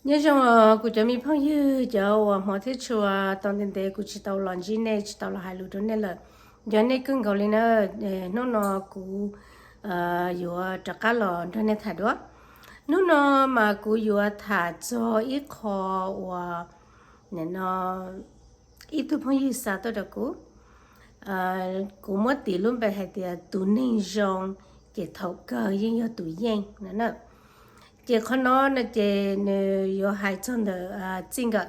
Nyob zoo kuv cov me phooj ywg, cov uas hmov thiab tshua, tau ntev ntev kuv tsis tau los ntsib nej, tsis tau los hais lus rau nej lawm. Nco nej kawg nkaus li na. Hnub no kuv yuav rov qab los nrog nej tham dua. Hnub no mas kuv yuav tham txog ib qho uas nim no ib tug phooj ywg xa tuaj rau kuv. Kuv muab tis lub npe hais tias tus neeg zoo ces thaum kawg yeej yog tus yeej no na. Ces qhov no no ces nws yuav hais txog ntawm txij nkawm.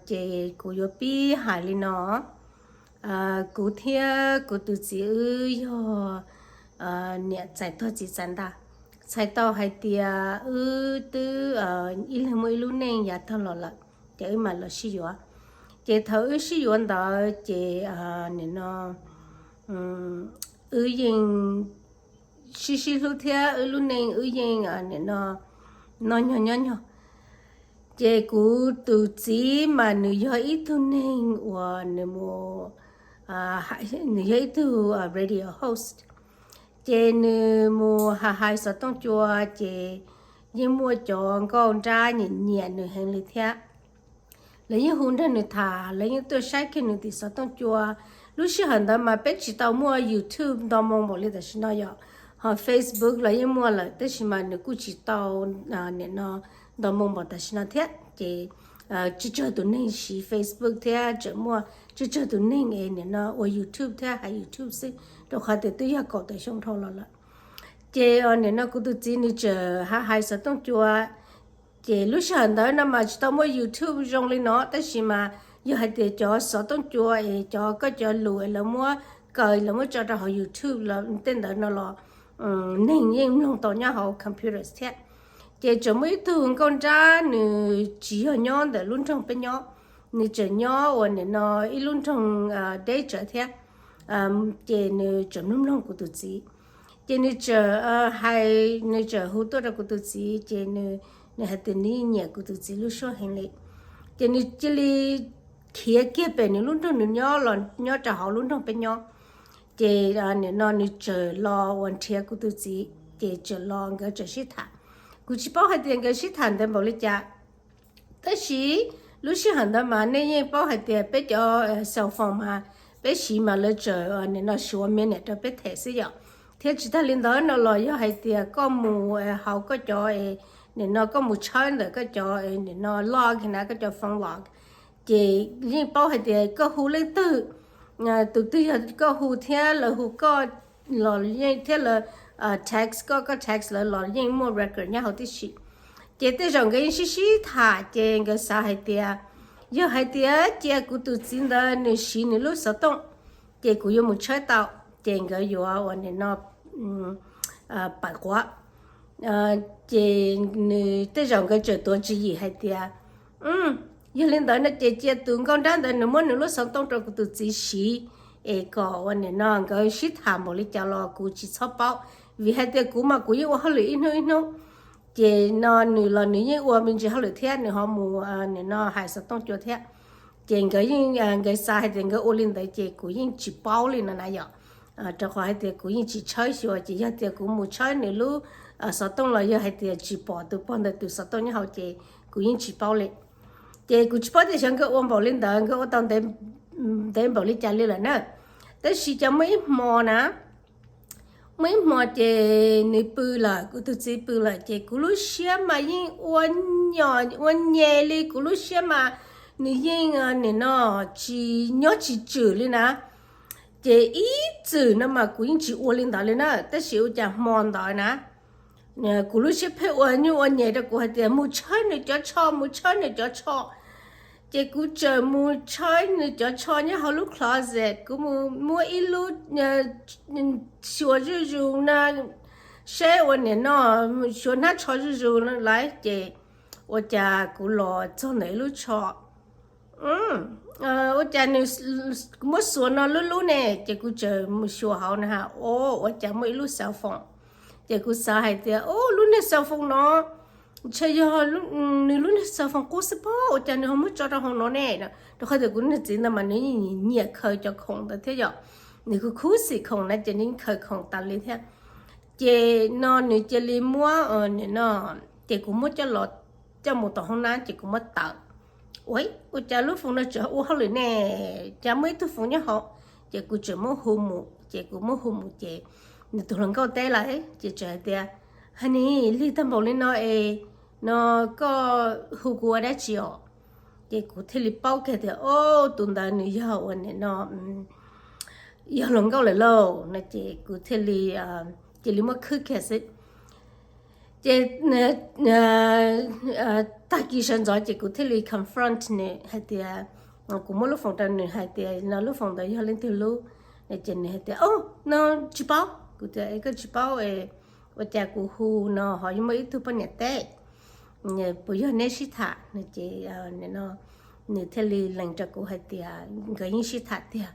Ces kuv yuav pib hais li no. Kuv thiab kuv tus txiv wb yog niam txais tog txiv txais ntag. Txhais tau hais tias wb twb ib leeg muaj ib lub neej yav tag los lawm, ces wb mam los sib yuav. Ces thaum wb sib yuav ntawd ces nim no wb yeej sib sib hlub thiab wb lub neej wb yeej nim no noj nyog nyob nyog. Ces kuv tus txiv mas nws yog ib tug neeg uas nws mus, nws yog ib tug radio host. Ces nws mus hais hais xov tooj cua, ces yeej muaj cov nkauj nrab nyiam nyiam nws heev li thiab. Lawv yeej hu nrog nws tham, lawv yeej tuaj saib kiag nws tim xov tooj cua. Lub sij hawm ntawd mas peb tsis tau muaj YouTube nto moo npaum li tam sim no yom, ho Facebook los yeej muaj lawm tab sis mas nws kuj tsis tau nim no nto moo npaum tam sim no thiab. Ces tsawg tsawg tus neeg siv Facebook thiab tseem muaj tsawg tsawg tus neeg es nim no ua YouTube thiab hais YouTube xwb, rau qhov tias twb yog kaum tawm xyoo dhau los lawm. Ces nim no kuv tus txiv nws tseem hais hais xov tooj cua. Ces lub sij hawm ntawd no mas tsis tau muaj YouTube zoo li no tab sis mas yog hais tias cov xov tooj cua es cov koj cov lus es lawv muab kaw lawv muab tso rau hauv YouTube tej ntawd no los neeg yeej mloog tau nyob hauv computers thiab. Ces tseem muaj ib tug nkauj nrab nws tsis yog nyob ntawm lub nroog peb nyob, nws tseem nyob uas nim no ib lub nroog deb tsawv thiab. Ces nws tseem mloog mloog kuv tus txiv. Ces nws tseem hais, nws tseem hu tuaj rau kuv tus txiv ces nws hais tias nws nyiam kuv tus txiv lub suab heev li. Ces nws cia li khiav kiag pem nws lub nroog nws nyob los nyob rau hauv lub nroog peb nyob. Ces nim no nws tseem los uas nrhiav kuv tus txiv, ces tseem los nkawd tseem sib tham. Kuv tsis paub hais tias nkawd sib tham ntawd npaum li cas. Tab sis lub sij hawm ntawd mas nej yeej paub hais tias peb cov cell phone mas peb siv mas lawv tseem nim no suav minute rau peb them xwb yom. Thiab tsis tag li ntawd no los yog hais tias koj mus hauv koj cov, nim no koj mus tshawb ntawm koj cov nim no log na, koj cov phone log, ces yeej paub hais tias koj hu leej twg, tus twg yog koj hu thiab lawv hu koj los yeej thiab lawv text koj, koj text lawv los yeej muaj record nyob hauv tib si. Ces tej zaum nkawd yeej sib sib tham ces nkawd xav hais tias yog hais tias cia kuv tus txiv ntawd nws siv nws lub xov tooj, ces kuv yuav mus tshawb tau, ces nkawd yuav ua nim no pam quav. Ces nws tej zaum nkawd tseem tuav tswv yim hais tias, yog li ntawd no ces cia tus nkauj nrab ntawd nws muab nws lub xov tooj rau kuv tus txiv siv, es kom ua nim no nkawd sib tham npaum li cas los kuv tsis txhob paub, vim hais tias kuv mas kuv yeej ua hauj lwm ib hnub ib hnub. Ces no nws los nws yeej ua me ntsis hauj lwm thiab nws ho mus nim no hais xov tooj cua thiab. Ces nkawd yeej, nkawd xav hais tias nkawd ua li ntawd ces kuv yeej tsis paub li no na yom. Rau qhov hais tias kuv yeej tsis tshawb xyuas, ces yog tias kuv mus tshawb nws lub xov tooj los yog hais tias tsis pom tus pog ntawd tus xov tooj nyob hauv ces kuv yeej tsis paub li. Ces kuv tsis paub tias xyov nkawd ua npaum li ntawd, nkawd ua tau ntev npaum li cas li lawm na. Tab sis cas muaj ib hmo na, muaj ib hmo ces nws pw lawm, kuv tus txiv pw lawm ces kuv lub siab mas yeej ua nyom ua nyem li, kuv lub siab mas nws yeej nim no tsis nyob tsis tswm li na. Ces ib txwm no mas kuv yeej tsis ua li ntawd li na, tab sis ua cas hmo ntawd na, kuv lub siab pheej ua nyuj ua nyem rau kuv hais tias mus tshawb nws cov tsho, mus tshawb nws cov tsho. Ces kuv tseem mus tshawb nws cov tsho nyob hauv lub closet, kuv mus muab ib lub xyuas zuj zus na, seb ua nim no xyuas hnab tsho zuj zus lawm ces ua cas kuv los txog ntawm ib lub tsho, ua cas nws muab xuas no lub lub ne, ces kuv tseem mus xyuas hauv na ha, o, ua cas muaj ib lub cell phone. Ces kuv xav hais tias, o, lub niag cell phone no ntshe yog nws lub niag cell phone qub xwb pob, ua cas nws ho muab tso rau hauv no ne. Rau qhov tias kuv niag txiv ntawd mas nws yeej nyiam khaws cov khoom ntawd thiab yom, nws kuj khuv xim khoom na ces nws yeej khaws khoom tas li thiab. Ces no nws cia li muab nim no, ces kuv muab coj los coj mus tom hoob nab ces kuv muab tawm. Ua, ua cas lub foos no tseem ua hauj lwm ne, cas muaj ib tug foos nyob hauv? Ces kuv tseem muab hu mus, ces kuv muab hu mus ces nws tus hluas nkauj teb lawm ces tseem hais tias, Honey, lig tag npaum li no es no koj hu kuv ua dab tsi os? Ces kuv thiaj li paub kiag tias, o, tus ntawd nws yog ua nim no yog hluas nkauj lawm lauj no ces kuv thiaj li, cia li muab khwb kiag xwb. Ces tag kis sawv ntxov ces kuv thiaj li confront nws hais tias, kuv muab lub foos rau nws hais tias no lub foos ntawd yog leej twg lub. Ces nws hais tias, o, no tsis paub. Kuv tias, koj tsis paub, ua cas kuv hu no ho muaj ib tug poj niam teb, puas yog neb sib tham no? Ces nws thiaj li lees rau kuv hais tias nkawd yeej sib tham tiag.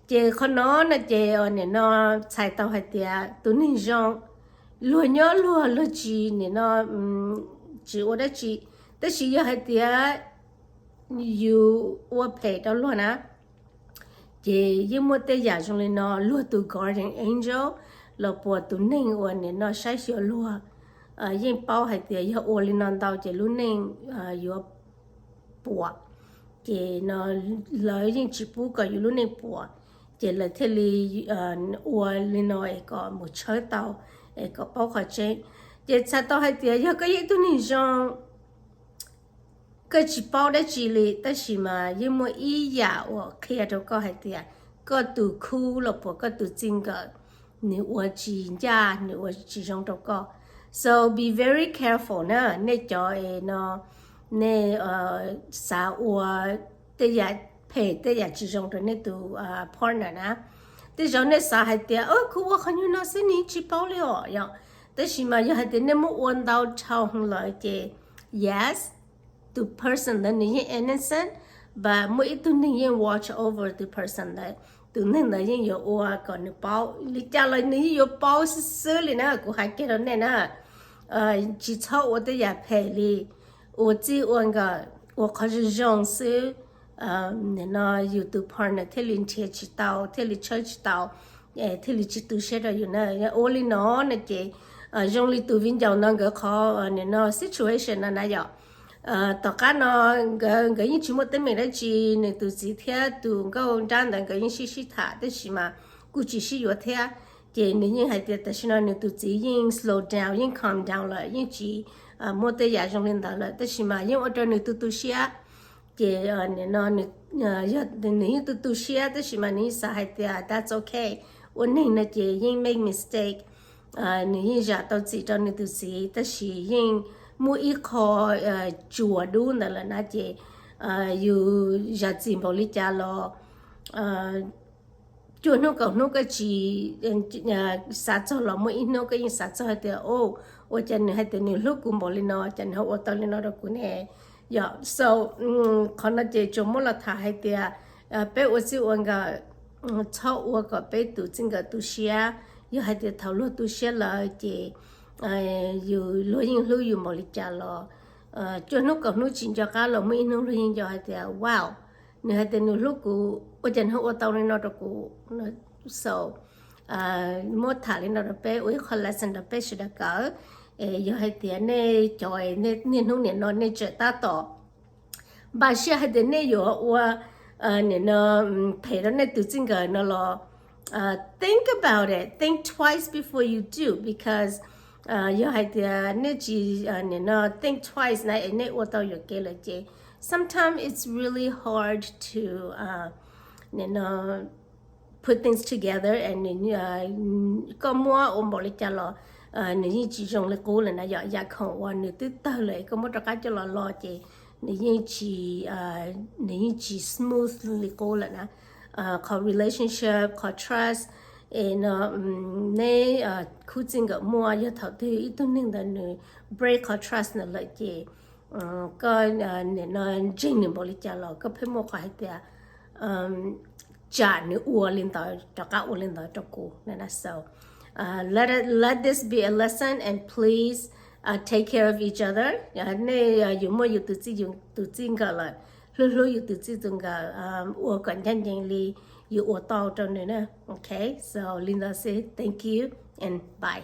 Ces qhov no no ces nim no txhais tau hais tias tus neeg zoo, luag nyob luag, luag tsis nim no tsis ua dab tsi, tab sis yog hais tias yus ua phem rau luag na, ces yeej muaj tej yam zoo li no, luag tus guardian angel los puas tus neeg uas nim no saib xyuas luag yeej paub hais tias yog ua li no ntau ces lub neej yuav puas. Ces no lawv yeej tsis pub kom yus lub neej puas, ces lawv thiaj li ua li no es kom mus tshawb tau, es kom paub qhov tseeb. Ces txhais tau hais tias yog koj yog ib tug neeg zoo, koj tsis paub dab tsi li, tab sis mas yeej muaj ib yam uas qhia rau koj hais tias koj tus khub los puas koj tus txij nkawm nws ua tsis ncaj, nws ua tsis zoo rau koj. So be very careful na, nej cov es no, nej xav ua tej yam phem tej yam tsis zoo rau nej tus partner na. Tej zaum nej xav hais tias, o, kuv ua qhov nyuag no xwb nws tsis paub li os, yog. Tab sis mas yog hais tias nej muab ua ntau dhau lawm ces yes, tus person ntawd nws yeej innocent, but muaj ib tug neeg yeej watch over tus person ntawd, tus neeg ntawd yeej yuav ua kom nws paub. Li cas los nws yeej yuav paub xwb xwb li na, kuv hais kiag rau nej na. Tsis txhob ua tej yam phem li, ua txij ua nkawm ua qhov zoo zoo xwb. Nim no yus tus partner thiaj li nrhiav tsis tau, thiaj li tshawb tsis tau, thiaj li tsis tu siab rau yus na. Ua li no no ces zoo li tus viv ncaus no nkawd qhov nim no situation no na yom. Tom qab no nkawd, nkawd yeej tsis muaj teeb meem dab tsi, nws tus txiv thiab tus nkauj nrab ntawd nkawd yeej sib sib tham tab sis mas kuj tsis sib yuav thiab. Ces nws yeej hais tias tam sim no nws tus txiv yeej slow down, yeej calm down lawm, yeej tsis muaj tej yam zoo li ntawd lawm, tab sis mas yeej ua rau nws tu tu siab. Ces nim no nws yeej tu tu siab tab sis mas nws yeej xav hais tias that's okay, ua neeg no ces yeej make mistake. Nws yeej zam tau txim rau nws tus txiv tab sis yeej muaj ib qho tsuas dub ntawd lawm na ces yus zam txim npaum li cas los cuaj hnub kaum hnub koj tsis xav txog los muaj ib hnub koj yeej xav txog hais tias, o, ua cas nws hais tias nws hlub kuv npaum li no, cas nws ho ua tau li no rau kuv ne? Yog so qhov no ces tsuas muab los tham hais tias peb ua txij ua nkawm txhob ua kom peb tus txij nkawm tu siab. Yog hais tias thaum luag tu siab lawm ces yus, luag yeej hlub yus npaum li cas los cuaj hnub kaum hnub tsis nco qab los muaj ib hnub luag yeej nco hais tias wow, nws hais tias nws hlub kuv, ua cas nws ho ua tau li no rau kuv? So muab tham li no rau peb ua ib qho lesson rau peb sawv daws kawm. Es yog hais tias nej cov niaj hnub nim no nej tseem tab tom npaj siab hais tias nej yuav ua nim no phem rau nej tus txij nkawm no los think about it, think twice before you do, because yog hais tias nej tsis nim no think twice na es nej ua tau yuam kev lawm ces sometimes it's really hard to nim no put things together and koj muab ua npaum li cas los nws yeej tsis zoo li qub lawm na yom. Yam khoom uas nws twb tawg lawm koj muab rov qab coj los lo ces nws yeej tsis, nws yeej tsis smooth li qub lawm na. Qhov relationship, qhov trust es no neb khub txij nkawm muaj, yog thaum twg ib tug neeg ntawd nws break qhov trust ntawd lawm ces koj nim no ntseeg nws npaum li cas los koj pheej muaj qhov hais tias tsam nws ua li ntawd rov qab ua li ntawd rau kuv na. So let this be a lesson and please take care of each other. Nej yus muaj yus tus txij, yus tus txij nkawm lawm, hlub hlub yus tus txij tus nkawm, ua kom ncaj ncees li yus ua tau rau nws na. Okay, so li ntawd xwb, thank you and bye.